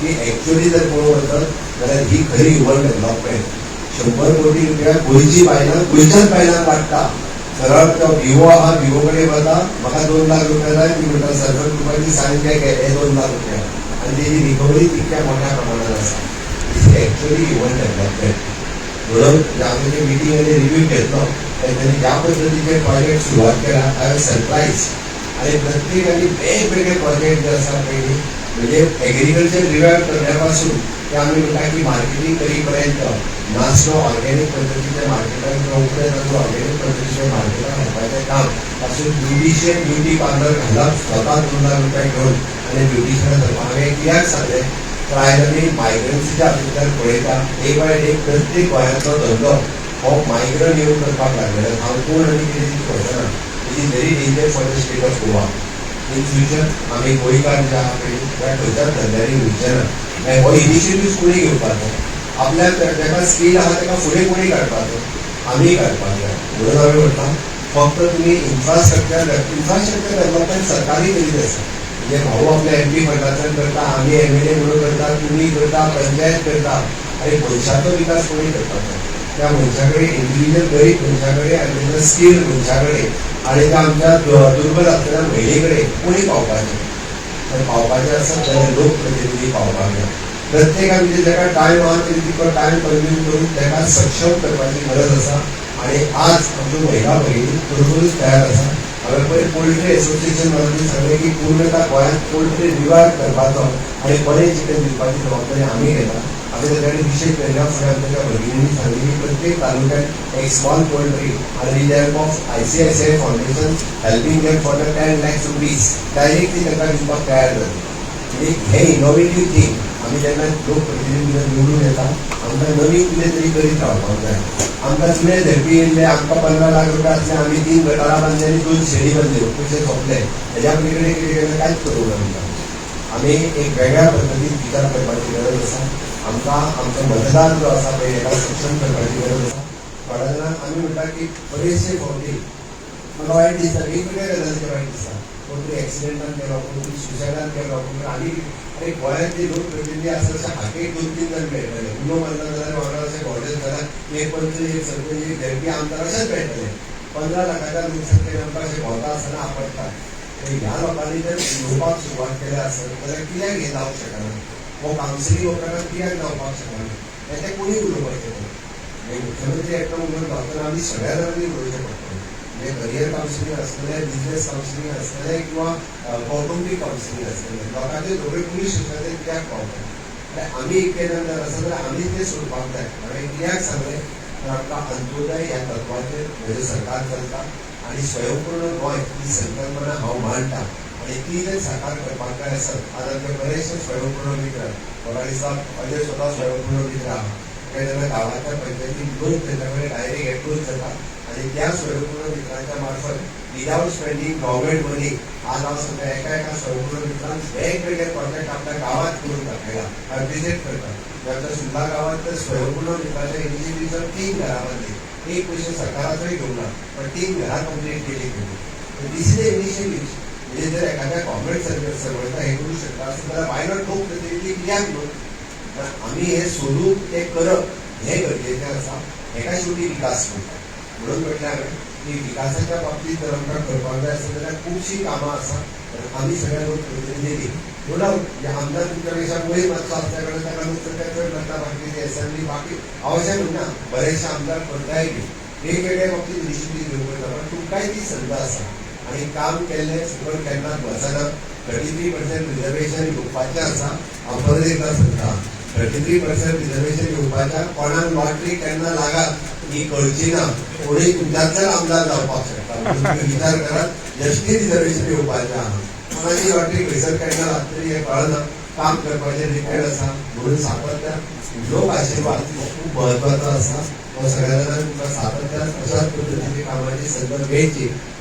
की एक्च्युअली जर पळोवंक वचत जाल्यार ही खरी ह्युमन डेव्हलपमेंट. 100 कोटी रुपया गोंयची बायलां, गोंयच्याच बायलांक वाडटा. सरळ तो विवो आहा, विवो कडेन वता, म्हाका 2 लाख रुपया जाय. ती म्हणटा, सरपंच ग्रुपाची सायन घे, हे 2 लाख रुपया. आनी तेजी रिकवरी तितक्या मोठ्या प्रमाणात आसा. Is actually human development. म्हणून आमी जे मिटींग आनी रिव्यू घेतलो, तेंच्यांनी ज्या पद्दतीचे प्रोजेक्ट सुरवात केला, I was surprise. आनी प्रत्येकानी वेगवेगळे प्रोजेक्ट जे आसा पळय, म्हणजे एग्रीकल्चर रिवायव करण्या पासून ते आमी म्हणटा की मार्केटींग करी पर्यंत, नाचणो ऑर्गेनीक पद्दतीच्या मार्केटाक किंवा उकडे तांदूळ ऑर्गेनीक पद्दतीच्या मार्केटाक हाडपाचें काम पासून, ब्युटिशियन ब्युटी पार्लर घालप स्वता 2 लाख रुपया घेवन आनी ब्युटिशियन करपाक. हांवें कित्याक सांगलें, तर आयज आमी मायग्रन्सीच्या हातूंतल्यान पळयता, डे बाय डे प्रत्येक गोंयांतलो धंदो हो मायग्रंट येवन करपाक लागलेलो. हांव कोण आनी कितें ती कळना. It is very danger for the state of Goa in future. आमी गोंयकार जे आहा पळय, त्या खंयच्याच धंद्यांनी वयचे ना. मागीर हो इनिशिएटीव कोणी घेवपाचो? आपल्याक ताका स्कील आहा, ताका फुडें कोणी काडपाचो? आमी काडपाक जाय. म्हणून हांवें म्हटलां, फक्त तुमी इन्फ्रास्ट्रक्चर, इन्फ्रास्ट्रक्चर डेव्हलपमेंट सरकारी करीत आसा. म्हणजे भाऊ आपल्या एमपी फंडांतल्यान करता, आमी एमएलए म्हणून करता, तुमी करता, पंचायत करता. आनी मनशाचो विकास कोणी करपाचो? त्या मनशा कडेन, इंडिव्हिज्युअल गरीब मनशा कडेन आनी तेच्या स्कील मनशा कडेन आनी त्या आमच्या दुर्बल आसलेल्या महिले कडेन कोणी पावपाचें? तर पावपाचें आसत जाल्यार लोकप्रतिनिधी पावपाक जाय. प्रत्येकान, म्हणजे जाका टायम आहा, तेणी तितको टायम कंज्यूम करून ताका सक्षम करपाची गरज आसा. आनी आज आमच्यो महिला भगिनी खरोखरूच तयार आसा. हांवें पयर पोल्ट्री एसोसिएशन वाल्यांनी सांगलें की पूर्णता गोंयांत पोल्ट्री रिवायव करपाचो आनी बरें चिकन दिवपाची जबाबदारी आमी घेता. आमी ताच्या कडेन विशय करिना फुडें आमच्या त्या भगिनींनी सांगली की प्रत्येक तालुक्यात एक स्मॉल पोल्ट्री आनी with help of ICICI Foundation helping them for the ₹10 lakhs directly तांकां दिवपाक तयार जाले. म्हणजे हे इनोवेटीव थींग. आमी जेन्ना लोकप्रतिनिधी निवडून येता, आमकां नवीन कितें तरी करीत रावपाक जाय. आमकां जुने झेडपी येयल्ले, आमकां 15 लाख रुपया आसले, आमी तीन गटारां बांदली आनी दोन शेडी बांदल्यो, पयशे सोंपले. हेज्या पलीकडे कितें केलें? कांयच करूंक ना आमकां. आमी एक वेगळ्या पद्दतीन विचार करपाची गरज आसा. आमकां आमचो मतदार जो आसा पळय, हेका सक्षम करपाची गरज आसा. थोड्या जाणांक आमी म्हणटा की बरेचशे फावटी म्हाका वायट दिसता, वेगवेगळ्या गजालींचें वायट दिसता. कोण तरी एक्सिडेंटान गेलो, कोण तरी सुसायडान गेलो, कोण तरी आनी. अरे, गोंयांत जे लोकप्रतिनिधी आसा, तशे हाकेक दोन तीन जाण मेळटले. उलो मारलो जाल्यार वांगडा अशें भोंवले जाल्यार एक पंच, एक सरपंच, एक झेडपी, आमदार अशेंच मेळटले. 15 लाखाच्या लोकसंख्येन आमकां अशें भोंवता आसतना आपडटा. ह्या लोकांनी जर उलोवपाक सुरवात केल्या आसत जाल्यार कित्याक हें जावंक शकना? हो कावन्सिलींग हो प्रकार कित्याक जावपाक शकना? हें तें कोणी उलोवपाचें न्हू. म्हणजे मुख्यमंत्री एकटो उलोवन जावचो ना, आमी सगळ्या जाणांनी उलोवचें पडटलें. म्हणजे करियर कावन्सिलींग आसतलें, बिजनेस कावन्सिलींग आसतलें किंवा कौटुंबीक कावन्सिलींग आसतलें. लोकांचे झगडे पुलीस स्टेशनाचेर कित्याक पावता? आनी आमी इतले जाण जर आसा जाल्यार आमी तें सोडपाक जाय. हांवें कित्याक सांगलें, तर आमकां अंत्योदय ह्या तत्वाचेर म्हजें सरकार चलता आनी स्वयंपूर्ण गोंय ही संकल्पना हांव मांडटा आनी ती जर साकार करपाक जाय आसत, आज आमचे बरेचशे स्वयंपूर्ण मित्र, म्हाका दिसता अजय स्वता स्वयंपूर्ण मित्र आहा. काय जेन्ना गांवांतल्या पंचायतीन लोक तेंच्या कडेन डायरेक्ट एप्रोच जाता आनी त्या स्वयंपूर्ण मित्रांच्या मार्फत विदाउट स्पेंडींग गव्हर्मेंट मनी, आज हांव सांगता, एका एका स्वयंपूर्ण मित्रान वेगवेगळे प्रोजेक्ट आपल्या गांवात करून दाखयला. एप्रिशिएट करता. आमच्या सुर्ला गांवात तर स्वयंपूर्ण मित्राच्या इनिशिएटिव्ह तीन घरां बांदली. एक पयशे सरकाराचोय घेवंक ना, पण तीन घरां कंप्लीट केली गेली. This is a initiative. म्हणजे जर एखाद्या गव्हर्मेंट सर्वंटा हे करू शकता आसत जाल्यार वाय not लोकप्रतिनिधी कित्याक न्हू? तर आमी हे सोदून ते करप हें गरजेचें आसा. हेका शेवटी विकास म्हणटा. म्हणून म्हटलें हांवें की विकासाच्या बाबतीत जर आमकां करपाक जाय आसत जाल्यार खुबशीं कामां आसा. तर आमी सगळे लोकप्रतिनिधी, नो डाऊट, म्हणजे आमदार तुमच्या पेक्षा वयर मातसो आसल्या कारणान ताका लोकसंख्या चड लागता, बाकी असेंब्ली बाकी. हांव अशें म्हणना, बरेचशे आमदार करताय बी वेगवेगळ्या बाबतीत इनिशिएटीव घेवंक वयता, पण तुमकांय ती संद आसा आनी काम केल्लें फुकट केन्नाच वचना. 33% रिजर्वेशन येवपाचें आसा. हांव परत एकदां सांगता, 33% रिजर्वेशन येवपाच्या. कोणाक लॉटरी केन्ना लागात ही कळची ना. कोणूय तुमच्यांतल्यान आमदार जावपाक शकता. म्हणून तुमी विचार करात, एसटी रिजर्वेशन येवपाचें आहा. कोणाची लॉटरी खंयसर केन्ना लागतली हें कळना. काम करपाचें डिपेंड आसा. म्हणून सातत्यान लोक आशिर्वाद हो खूब महत्वाचो आसा. हो सगळ्या जाणांक तुमकां सातत्यान अशाच पद्दतीची कामाची संद मेळची.